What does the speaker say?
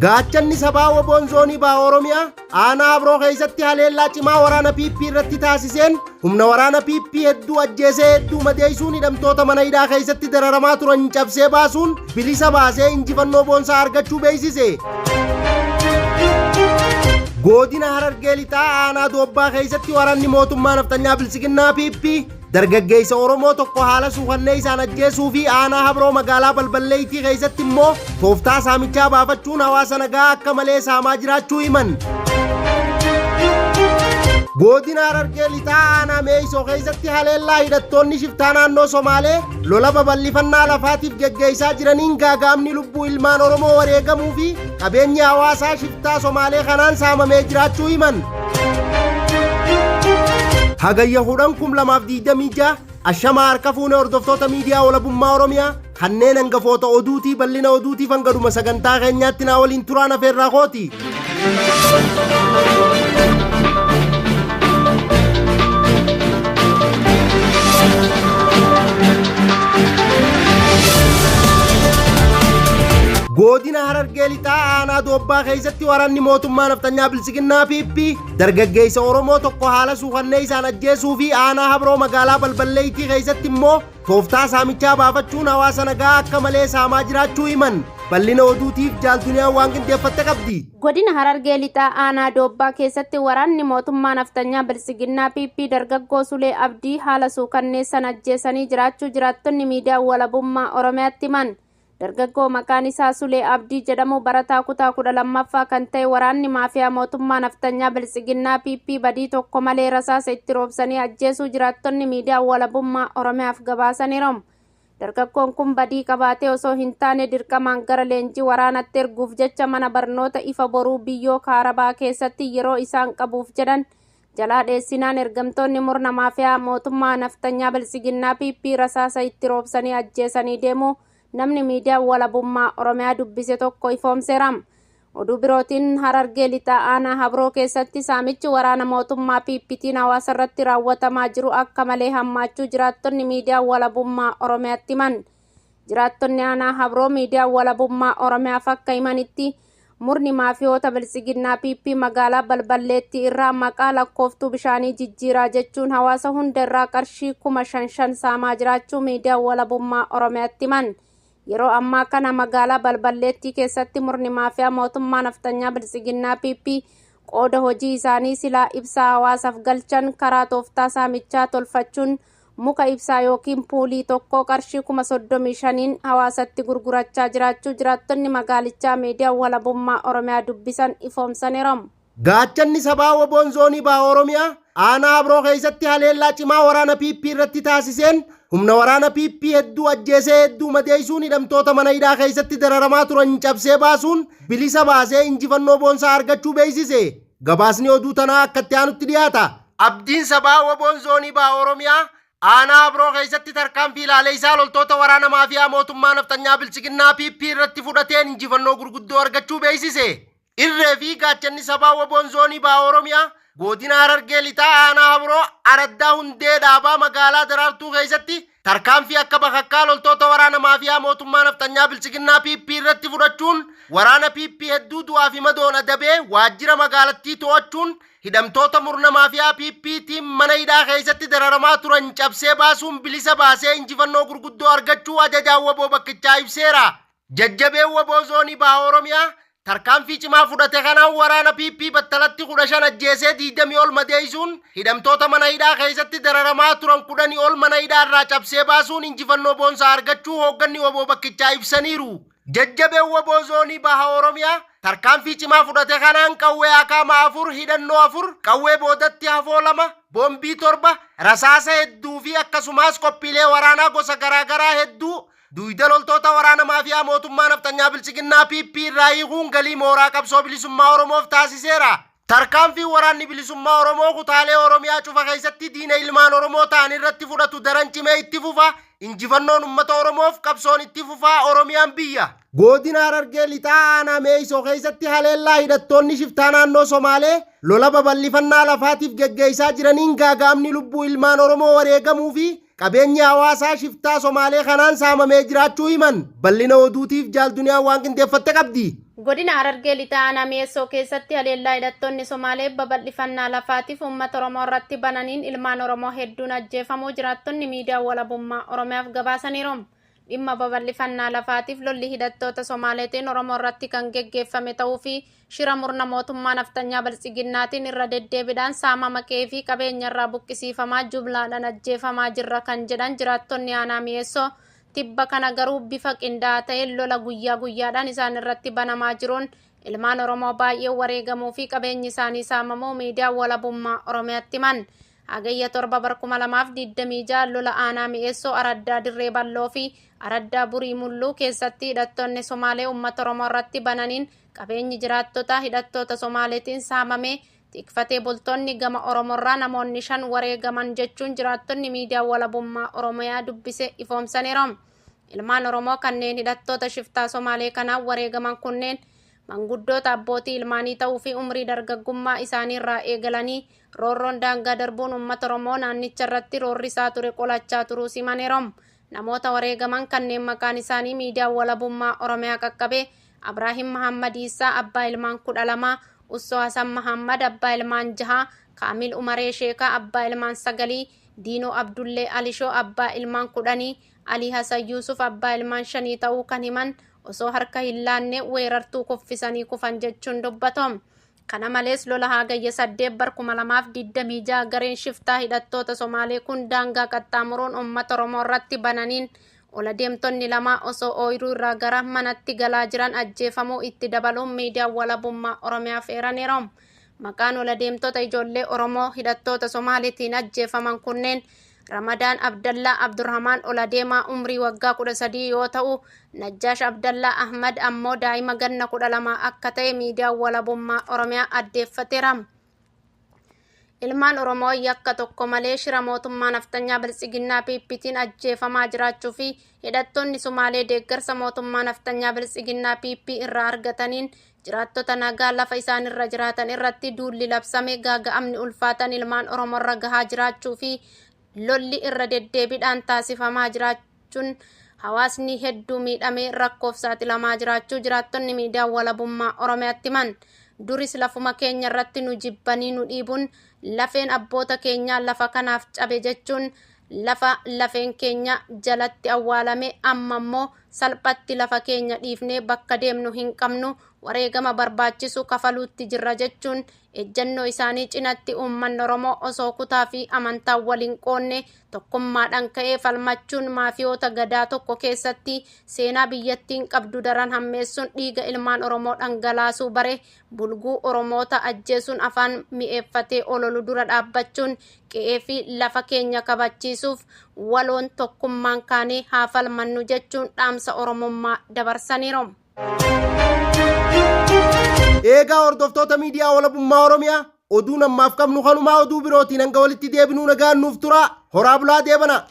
Gaachanni sabaa Woboon Zoonii Baha Oromiyaa aanaa Habroo keessatti haleellaa cimaa waraana PP irratti taasiseen humna waraana PP hedduu ajjeesee hedduu madeessuun hidhamtoota mana hidhaa keessatti dararamaa turan cabsee baasuun bilisa baasee injifannoo boonsaa argachuu beeksise. Godina Harargee Lixaa aanaa Doobbaa keessatti waraanni mootummaa nafxanyaa Biltsiginnaa PP Dargaggeessa Oromoo tokko haala suukanneessaan ajjeesuu fi aanaa Habroo magaalaa Balballeeytii keessatti immoo tooftaa saamichaa baafachuun hawaasa nagaa akka malee saamaa jiraachuu himan. Godina Harargee Lixaa aanaa Meeysoo keessatti haleellaa hidhattoonni shiftaa naannoo Somaalee lola babal'ifannaa lafaatiif geggeessaa jiraniin gaaga'amni lubbuu ilmaan Oromoo wareegamuu fi qabeenyi hawaasaa shiftaa Somaalee kanaan saamamee jiraachuu himan. Hagayya 10,2026 ashamaa harka fuune hordoftoota miidiyaa walabummaa Oromiyaa kanneen hangafoota oduutii bal'ina oduutiif hanga dhuma sagantaa keenyaatti naa waliin turaan afeerraa kooti. Godina Harargee Lixaa aanaa Doobbaa keessatti waraanni mootummaa nafxanyaa Biltsiginnaa PP dargaggeessa Oromoo tokko haala suukanneessaan ajjeesuu fi aanaa Habroo magaalaa Balballeeytii keessatti immoo tooftaa saamichaa baafachuun hawaasa nagaa akka malee saamaa jiraachuu himan. Bal'ina oduutiif Jaal Duniyaan waan qindeeffatte qabdi. Godina Harargee Lixaa Aanaa Doobbaa keessatti waraanni mootummaa nafxanyaa Biltsiginnaa PP dargaggoo Sulee Abdii haala suukanneessan ajjeesanii jiraachuu jiraattonni miidiyaa walabummaa Oromiyaatti himan. Dargaggoo maqaan isaa Sulee Abdii jedhamu barataa kutaa 12ffaa kan ta'e waraanni maafiyaa mootummaa nafxanyaa Biltsiginnaa PP badii tokko malee rasaasa itti roobsanii ajjeesuu jiraattonni miidiyaa walabummaa Oromiyaaf gabaasaniiru. Dargaggoon kun badii qabaatee osoo hin taane dirqamaan gara leenjii waraanatti erguuf jecha mana barnoota ifa boruu biyyoo kaarabaa keessatti yeroo isaan qabuuf jedhan jalaa dheessinaan ergamtoonni murna maafiyaa mootummaa nafxanyaa Biltsiginnaa PP rasaasa itti roobsanii ajjeesanii deemu namni miidiyaa walabummaa Oromiyaa dubbise tokko ifoomseera. Oduu birootiin Harargee Lixaa aanaa Habroo keessatti saamichi waraana mootummaa PPtiin hawaasa irratti raawwatamaa jiru akka malee hammaachuu jiraattonni miidiyaa walabummaa Oromiyaatti himan. Jiraattonni aanaa Habroo miidiyaa walabummaa Oromiyaaf akka himanitti murni maafiyoota Biltsiginnaa PP magaalaa Balballeetti irraa maqaa lakkooftuu bishaanii jijjiiraa jechuun hawaasa hunda irraa qarshii 5,000 saamaa jiraachuu miidiyaa walabummaa Oromiyaatti himan. Yeroo ammaa kana magaalaa Balballeettii keessatti murni maafiyaa mootummaa nafxanyaa Biltsiginnaa PP qooda hojii isaanii silaa ibsaa hawaasaaf galchan karaa tooftaa saamichaa tolfachuun muka ibsaa yookiin puulii tokko qarshii 35,000 hawaasatti gurgurachaa jiraachuu jiraattonni magaalichaa miidiyaa walabummaa Oromiyaa dubbisan ifoomsaniiru. Gaachanni sabaa Woboon Zoonii Baha Oromiyaa aanaa Habroo keessatti haleellaa cimaa waraana PP irratti taasiseen humna waraana PP hedduu ajjeesee hedduu madeessuun hidhamtoota mana hidhaa keessatti dararamaa turan cabsee baasuun bilisa baasee injifannoo boonsaa argachuu beeksise. Gabaasni oduu tanaa akka itti aanutti dhiyaata. Abdiin sabaa Woboon Zoonii Baha Oromiyaa aanaa Habroo keessatti tarkaanfii ilaaleessaa loltoota waraana maafiyaa mootummaa nafxanyaa Biltsiginnaa PP irratti fudhateen injifannoo gurguddoo argachuu beeksise. Irree fi gaachanni sabaa Woboon Zoonii Baha Oromiyaa Godina Harargee Lixaa Aanaa Habroo Araddaa Hundee Dhaabaa magaalaa Daraartuu keessatti tarkaanfii akka bakakkaa loltoota waraana maafiyaa mootummaa nafxanyaa Biltsiginnaa PP irratti fudhachuun waraana PP hedduu du'aa fi madoon adabee waajjira magaalattii to'achuun hidhamtoota murna maafiyaa PP tiin mana hidhaa keessatti dararamaa turan cabsee baasuun bilisa baasee injifannoo gurguddoo argachuu ajajaan wbo bakkichaa ibseera. Jajjabeen wbo Zoonii Baha Oromiyaa tarkaanfii cimaa fudhate kanaan waraana PP battalatti 15 ajjeesee 20 ol madeessuun hidhamtoota mana hidhaa keessatti dararamaa turan 10 ol mana hidhaa irraa cabsee baasuun injifannoo boonsaa argachuu hoogganni wbo bakkichaa ibsaniiru. Jajjabeen wbo Zoonii Baha Oromiyaa tarkaanfii cimaa fudhate kanaan qawwee akaama 4, hidhannoo 4, qawwee boodatti hafoo 2, boombii 7, rasaasa hedduu fi akkasumaas qophiilee waraanaa gosa garaa garaa hedduu Duyda loltoota waraana maafiyaa mootummaa nafxanyaa Biltsiginnaa PP irraa hiikuun galii mooraa qabsoo bilisummaa Oromoof taasiseera. Tarkaanfiin waraanni bilisummaa Oromoo kutaalee Oromiyaa cufa keessatti diina ilmaan Oromoo ta'an irratti fudhatu daran cimee itti fufa. Injifannoon ummata Oromoof qabsoon itti fufa. Oromiyaan biyya. Godina Harargee Lixaa Aanaa Meeysoo keessatti haleellaa hidhattoonni shiftaa naannoo Somaalee lola babal'ifannaa lafaatiif geggeessaa jiraniin gaaga'amni lubbuu ilmaan Oromoo wareegamuu fi Qabeenyi hawaasaa shiftaa Somaalee kanaan saamamee jiraachuu himan. Bal'ina oduutiif Jaal Duniyaan waan qindeeffatte qabdi. Godina Harargee Lixaa Aanaa Mi'eessoo keessatti haleellaa hidhattoonni Somaalee babal'ifannaa lafaatiif uummata Oromoo irratti bananiin ilmaan Oromoo hedduun ajjeefamuu jiraattonni miidiyaa walabummaa Oromiyaaf gabaasaniiru. Dhimma babal'ifannaa lafaatiif lolli hidhattoota Somaaleetiin Oromoo irratti kan geggeeffame ta'uu fi shira murna mootummaa naftanyaa Biltsiginnaatiin irra deddeebiidhaan saamama qe'ee fi qabeenya irraa buqqisiifamaa jumlaadhaan ajjeefamaa jirra kan jedhan jiraattonni aanaa Mi'eessoo, tibba kana garuu bifa qindaa'aa ta'een lola guyyaa guyyaadhaan isaan irratti banamaa jiruun ilmaan Oromoo baay'ee wareegamuu fi qabeenyi isaanii saamamuu miidiyaa walabummaa Oromiyaatti himan. Hagayya 7 bara 2026 lola aanaa Mi'eessoo Araddaa Dirree Balloo fi Araddaa Burii Mulluu keessatti hidhattoonni Somaalee uummata Oromoo irratti bananiin qabeenyi jiraattota hidhattoota Somaaleetiin saamame, tikfatee bultoonni gama Oromoorraa namoonni 5 wareegaman jechuun jiraattonni miidiyaa walabummaa Oromiyaa dubbise ifoomsaniiru. Ilmaan Oromoo kanneen hidhattoota shiftaa Somaalee kanaan wareegaman kunneen manguddoota abbootii ilmaanii ta'uu fi umrii dargaggummaa isaanii irraa eegalanii roorroon daangaa darbuun uummata Oromoo naannicha irratti roorrisaa ture qolachaa turuu simaniiru. Namoota wareegaman kanneen maqaan isaanii miidiyaa walabummaa Oromiyaa qaqqabe Abraahim Mahammad Iisaa abbaa ilmaan 12, Ussoo Hasan Mahammad abbaa ilmaan 6, Kaamil Umaree Sheekaa abbaa ilmaan 9, Diinoo Abdullee Alishoo abbaa ilmaan 10, Alii Hasan Yuusuf abbaa ilmaan 5 ta'uu kan himan osoo harka hin laanne weerartuu kuffisanii kufan jechuun dubbatu. Kana malees lola Hagayya 8 bara 2026 gareen shiftaa hidhattoota Somaalee kun daangaa qaxxaamuruun uummata Oromoo irratti bananiin ola deemtonni 2 osoo ooyiruu irraa gara manatti galaa jiran ajjeefamuu itti dabaluun miidiyaa walabummaa Oromiyaaf eeraniiru. Maqaan ola deemtota ijoollee Oromoo hidhattoota Somaaliitiin ajjeefaman kunneen Ramadaan Abdallaa Abdurrahmaan ola deemaa umrii waggaa 13 yoo ta'u, Najjaash Abdallaa Ahmad ammoo daa'ima ganna 12 akka ta'e miidiyaa walabummaa Oromiyaa addeeffateera. Ilmaan Oromoo yakka tokko malee shira mootummaa naftanyaa Biltsiginnaa PPtiin ajjeefamaa jiraachuu fi hidhattoonni Sumaalee deeggarsa mootummaa naftanyaa Biltsiginnaa PP irraa argataniin jiraattota nagaa lafa isaan irra jiraatan irratti duulli labsame gaaga'amni ulfaatan ilmaan Oromoo irra gahaa jiraachuu fi lolli irra deddeebiidhaan taasifamaa jiraachuun hawaasni hedduu miidhamee rakkoof saaxilamaa jiraachuu jiraattonni miidiyaa walabummaa Oromiyaatti himan. Duris lafuma keenya irratti nu jibbanii nu dhiibuun lafeen abboota keenyaa lafa kanaaf cabe jechuun lafa lafeen keenya jalatti awwaalame, amma immoo salphatti lafa keenya dhiifnee bakka deemnu hin qabnu, wareegama barbaachisu kafaluutti jirra jechuun ejjennoo isaanii cinatti uummanni Oromoo osoo kutaa fi amantaa waliin qoonne tokkummaadhaan ka'ee falmachuun maafiyoota gadaa tokko keessatti seenaa biyyattiin qabdu daran hammeessuun dhiiga ilmaan Oromoo dhangalaasuu bare bulguu Oromoota ajjeesuun afaan mi'eeffatee ololu dura dhaabbachuun qe'ee fi lafa keenya kabachiisuuf waloon tokkummaan kaanee haa falmannu jechuun dhaamsa Oromummaa dabarsaniiru. Eegaa hordoftoota miidiyaa walabummaa Oromiyaa, oduun ammaaf qabnu kanumaa. Oduu birootiin hanga walitti deebinuu nagaan nuuf tura. Horaa bulaa, deebana.